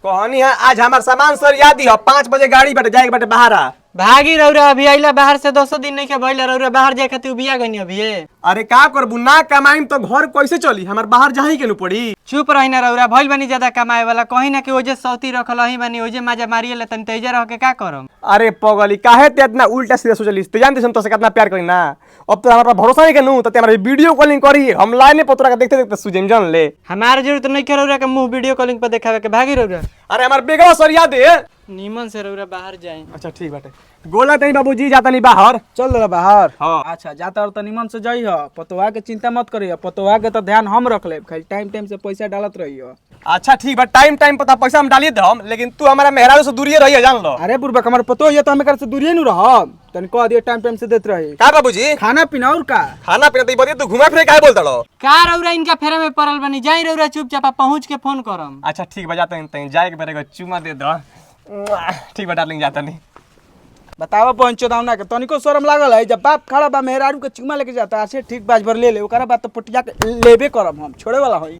कहनी है आज हमार सामान सर याद ही 5 बजे गाड़ी बाटे जाए के बाटे बाहर आ। भागी रौरा अभी आइला बाहर से 10 दिन नहीं के भइल, रौरा बाहर जाए खातिर उबिया गनी अभी। अरे का करबू, ना कमाईम तो घर कैसे चली, हमार बाहर जाही के नु पड़ी। चुप रही ना रौरा, भइल बनी ज्यादा कमाए वाला, कहीं ना कि ओजे सौती रखल ही बनी, ओजे माजा मारिए ले तनी तेजे रह के का करम। अरे पगली काहे ते इतना उल्टा सीधा सोचलिस, ते जानते हम तोसे कितना प्यार करी ना, अब तो हमारा भरोसा नहीं के नु तो ते हमारे वीडियो कॉलिंग करी, हम लाइने पर तोरा के देखते देखते सुजेम जान ले। हमार जरूरत नहीं के रौरा के मुंह वीडियो कॉलिंग पर देखावे के, भागी रौरा। अरे हमार बेगवा सर याद है। नीमन से रौरा बाहर जाए। अच्छा ठीक बाटे, गोला तनी बाबूजी जाता नहीं बाहर। चल रहा बाहर। हाँ। अच्छा जाता और तो निमन से जाइ हो, पतोहा के चिंता मत करियो, पतोहा के तो ध्यान हम रख लेब, खाली टाइम टाइम से पैसा डालत रहियो। अच्छा ठीक बा, टाइम टाइम पर पैसा हम डालिए हम, लेकिन तू हमारा मेहरारू से दूरिये रहिए जान लो। अरे बुढ़बा हमार पतो है तो हम एकरा से दूरिये नु रहब, तनी कह दियो टाइम टाइम से देत रही का बाबूजी खाना पीना और का खाना पीना तो बतिया, तू घुमा फिरे काहे बोलता लो? का रौरा इनका फेरा में पड़ल बनी, जाई रौरा चुपचाप पहुंच के फोन करम। अच्छा ठीक बा, जाते हैं तहीं जाए के मेरे को चुमा दे दो। ठीक बा डार्लिंग, जाता नहीं। बतावा पहुंचो दावना के तनिको शर्म लागल है, जब बाप खड़ा बा मेहरारू के चुमा लेके जाता, अच्छा ठीक बाज भर ले ले, ओकरा बात तो पटिया के लेबे करब हम, छोड़े वाला होई।